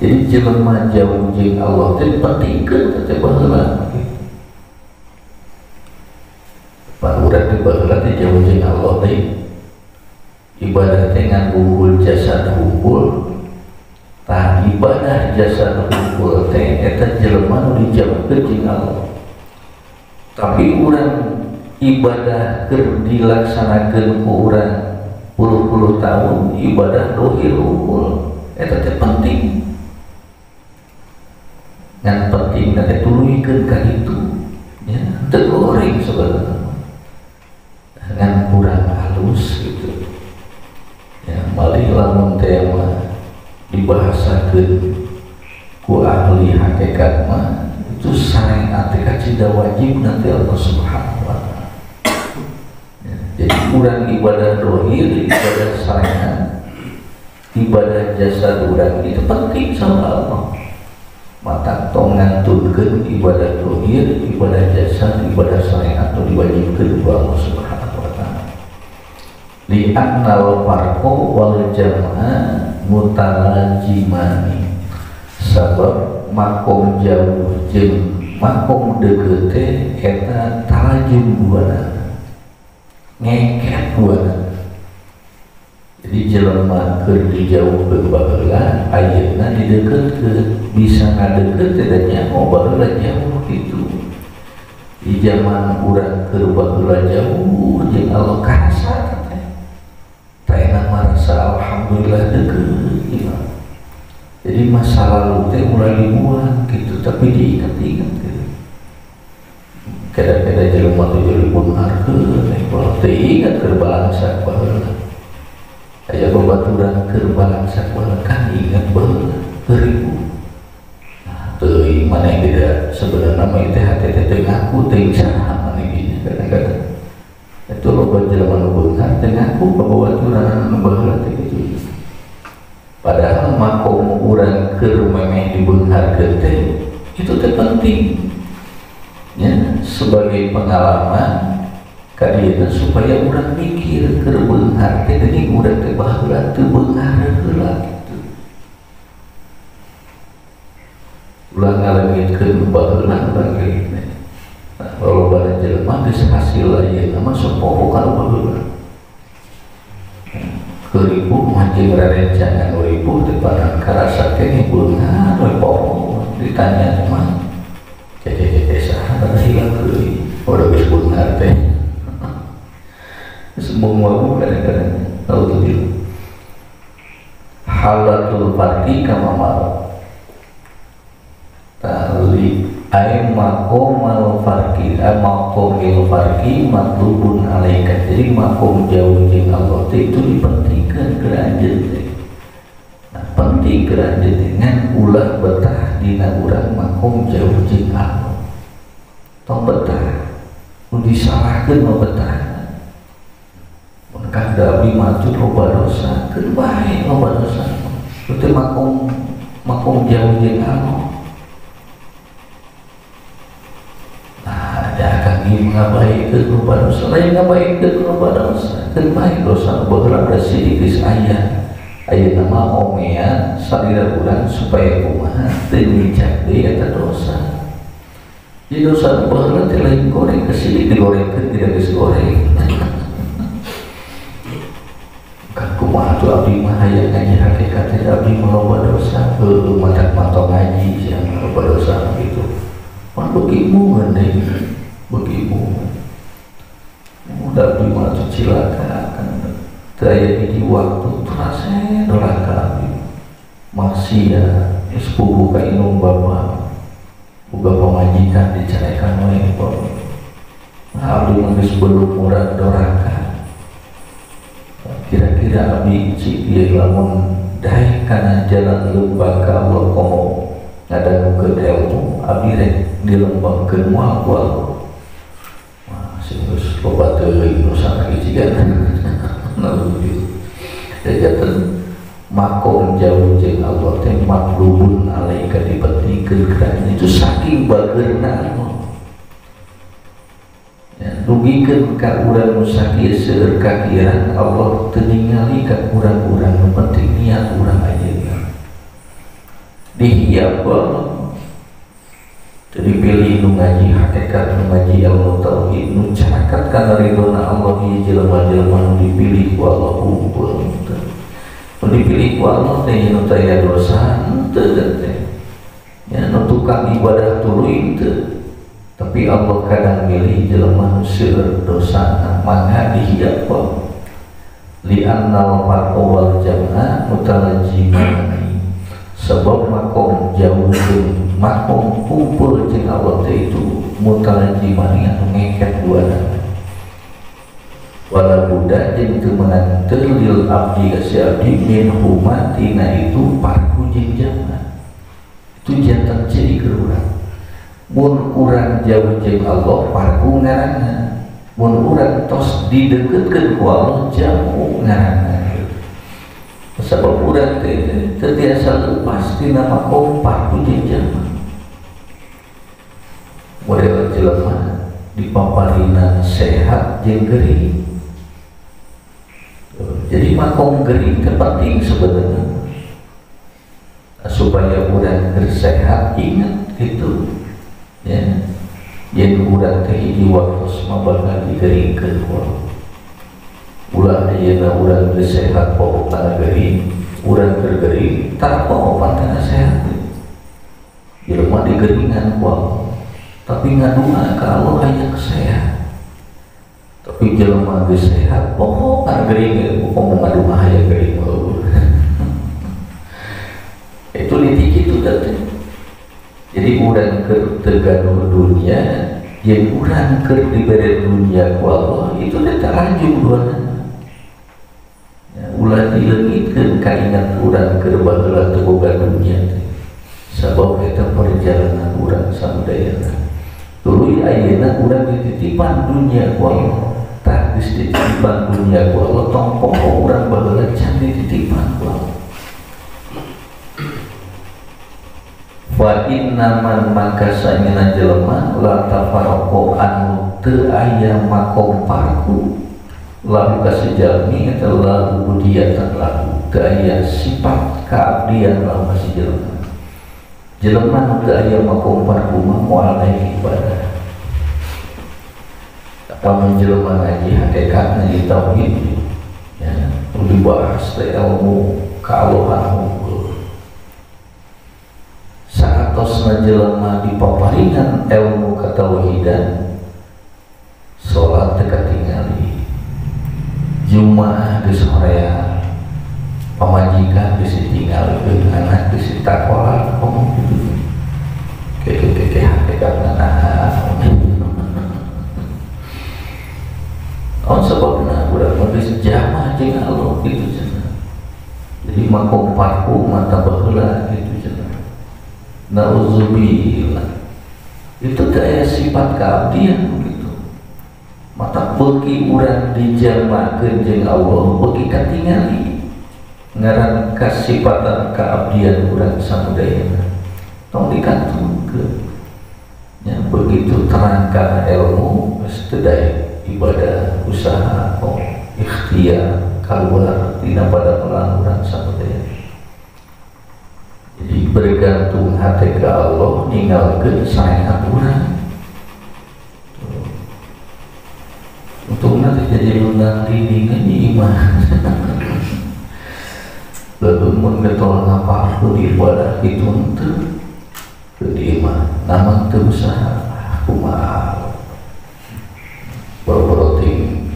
Jadi jelema jauh jeung Allah teh pentingkeun teh baheula. Pan urang teh baheula teh jauh jeung Allah teh ibadah teh ngan unggul jasad unggul. Tah ibadah jasad unggul teh eta jelema nu dijauhkeun jeung Allah. Tapi urang ibadah keur dilaksanakeun ku urang puluh-puluh tahun ibadah dohir unggul eta teh penting. Ngan penting teh tuluykeun ka ditu nya teu goreng sebenarnya ngan kurang halus gitu ya. Malih lamun teh mah dibahasakeun ku ahli hakikat mah itu syariat teh kacida wajib nanti Allah Subhanahu wa taala ya. Jadi kurang ibadah dohir, ibadah syariat, ibadah jasa urang itu penting sama Allah. Mata tong ngantunkeun ibadah dohir, ibadah jasa, ibadah syariat atau diwajibkeun ku Allah Subhanahu wa taala. Li annal farqo wal jam'a mutalazimani. Sabab makom jauh jeung makom deukeut teh eta talajum duana. Ngeket duana. Jadi jelema keur dijauhkeun baheula ayeuna dideukeutkeun, bisa ngadeukeut teh da nyaho baheula jauh kitu. Di zaman urang keur baheula jauh jeung Allah karasa teh. Taena marasa alhamdulillah deukeut gitu. Jadi masa lalu teh mulai dibuang gitu, tapi diingat-ingat gitu. Kada-kada jelema teh jadi beungarkeun teh teu ingat keur balangsak baheula. Aya babaturan keur balangsak baheula kan ingat baheula ribu. Nah, teuing maneh tidak sebenarnya mah teh hate teh teu ngaku teuing saha maneh gini kadang-kadang. Itu loba jelema nu beunghar teu ngaku ka babaturan anu baheula teh kitu. Padahal makom urang keur memeh dibeungharkeun teh itu teh penting. Ya, sebagai pengalaman kadieu supaya urang mikir keur beunghar teh geuning urang teh baheula teu beunghar heula kitu. Ulah ngaleungitkeun baheula urang teh. Nah, loba jelema geus hasil ayeuna mah sok poho kana baheula. Ribu mancing rerencangan ribu teh padahal karasa keneh beunghar we poho ditanya mah cece saha kada hilang deui udah geus beunghar teh. Semua kadang-kadang tahu tuh halatul farqi kama mal tali ay maqamal farqi ay maqamil farqi matlubun alaika. Jadi makom jauh jeung Allah teh itu dipentingkeun ke anjeun teh. Nah, penting ke anjeun teh ngan ulah betah dina urang makom jauh jeung Allah. Tong betah nu disalahkeun mah betah. Mun kada abdi mah loba dosa, keun bae loba dosa. Itu makom makom jauh jeung Allah. Nah, ada kaki ngabaikeun loba dosa, lain ngabaikeun loba dosa, keun bae dosa baheula bersih geus aya. Ayeuna mah omean salira urang supaya kumaha teu nincak deui eta dosa. Jadi dosa baheula teh lain goreng kesini digorengkeun tidak geus goreng. Kan kumaha tuh abdi mah hayang ngaji hakikat teh abdi mah loba dosa, heueuh matak mantong ngaji sia loba dosa gitu. Pan beuki mun deui, beuki mun. Udah abdi mah tuh cilaka kan teu aya hiji waktu terasa doraka abdi. Maksiat geus puguh ka indung bapa. Boga pamajikan dicarekan we bapa. Nah, abdi mah geus belumuran doraka. Kira-kira abdi cik ieu lamun daek kana jalan lembang ka Allah komo ngadangukeun ilmu abdi rek dilembangkeun moal ku Allah. Wah, sing geus loba teuing nu sana jiga. Naudzubillah. Jajan makom jauh jeung Allah teh matlubun alaika dipentingkeun kana itu saking bageurna Allah. Ya, dugikeun ka urang nu sakieu seueur kakiran Allah teu ningali ka urang-urang nu penting niat urang ayeuna. dihiap ku Allah. Teu dipilih nu ngaji hakikat, nu ngaji ilmu tauhid, nu carakat kana ridona Allah ieu jelema-jelema nu dipilih ku Allah unggul. Nu dipilih ku Allah teh nu teu aya dosa henteu teh. Ya nu tukang ibadah tuluy teu. Tapi Allah kadang milih jelema nu seueur dosana mangga dihiap ku Allah. Li'annal farqa wal jam'a mutalajimani, sebab makom jauh jeung makom kumpul jeung Allah teh itu mutalajimani anu ngeket duana. Wala buddha jeung teu meunang teu lil abdi ka si abdi min huma tina itu parku jeung jam'a. Itu jantan ciri keur urang. Mun urang jauh jeung Allah parku ngaranna, mun urang tos dideketkeun ku Allah jamu ngaranna. Sabab urang teh teu tiasa lepas tina makom parku jeung jama. Model jelema dipaparinan sehat jeung gering. Jadi makom gering teh penting sebenarnya supaya urang sehat ingat gitu ya. Yen urang teh hiji waktos mah bakal digeringkeun ku Allah. Ulah ayeuna urang geus sehat poho kana gering, urang keur gering tara poho kana sehat. Jelema digeringan ku Allah, tapi ngadua ka Allah hayang sehat. Tapi jelema geus sehat poho kana gering, komo ngadua hayang gering mah. Itu litik itu teh. Jadi urang keur teu gaduh dunia, jeung urang keur dibere dunia ku Allah itu teh tarajung duana. Ya, ulah dileungitkeun kaingat urang keur baheula teu boga dunia teh. Sabab eta perjalanan urang samudayana. Tuluy ayeuna urang dititipan dunia ku Allah. Tah geus dititipan dunia ku Allah tong poho urang baheula can dititipan ku Allah. Fa inna man maka saeungna jelema la tafaraqo anu teu aya makom parku lahu ka si jalmi eta lahu budiyatan lahu teu aya sifat kaabdian lahu ka si jelema. Jelema nu teu aya makom parku mah moal aya ibadah. Lamun jelema ngaji hakikat ngaji tauhid ya nu dibahas teh ilmu kaalohan unggul. Saatosna jelema dipaparingan ilmu katauhidan, salat teu katingali, jumaah geus horea, pamajikan geus ditinggalkeun, anak geus ditakola, ngomong kitu. Keke-keke hakikatna naha. Oh sababna urang mah geus jamaah jeung Allah kitu cenah. Jadi makom parku mata baheula kitu cenah. Nauzubillah. Itu teh sifat keabdian begitu. Mata beuki urang dijamakeun jeung Allah beuki katingali ngaran kasifatan keabdian urang samudayana. Tong dikantunkeun. Ya begitu terang kana ilmu geus teu daek ibadah, usaha, oh, ikhtiar keluar tina pada pelan urang samudayana. Jadi bergantung hati ke Allah, ninggalkeun syariat urang. Untuk nanti jadi undang dindingnya di imah. Lalu mun getol ngapalkeun ibadah kitu henteu. Teu di imah, nama teu usaha, kumaha. Boro-boro ting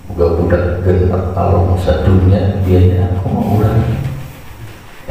boga budak genep Allah sadunya biaya kumaha urang.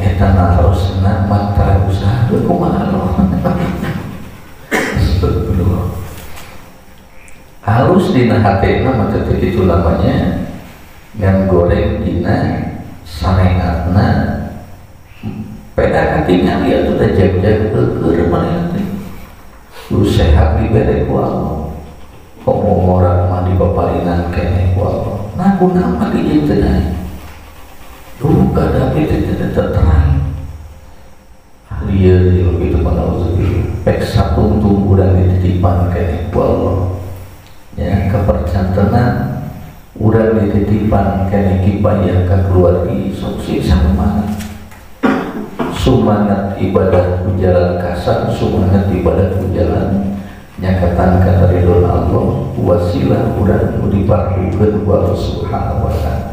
Eta narosna mantara usaha teu kumaha Allah. Astagfirullah. Halus dina hatena mah teh kitu namanya ngan goreng dina sarengatna peda katingali atuh teh jag-jag keur manehna teh. Lu sehat dibere ku Allah. Kok ngorang mah dipaparinan keneh ku Allah. Nah kunaon mah jeung teu naik. Duh kada teh terang. Lieu ieu kitu mah nauzubillah. Pek satungtung urang dititipan keneh ku Allah. Ya kepercantenan urang dititipan keneh kipayah ka keluargi sok sing sakumaha. Sumangat ibadah ku jalan kasar, sumangat ibadah ku jalan nyakatan kana ridho Allah, wasilah urang nu diparlukeun ku Allah Subhanahu wa taala.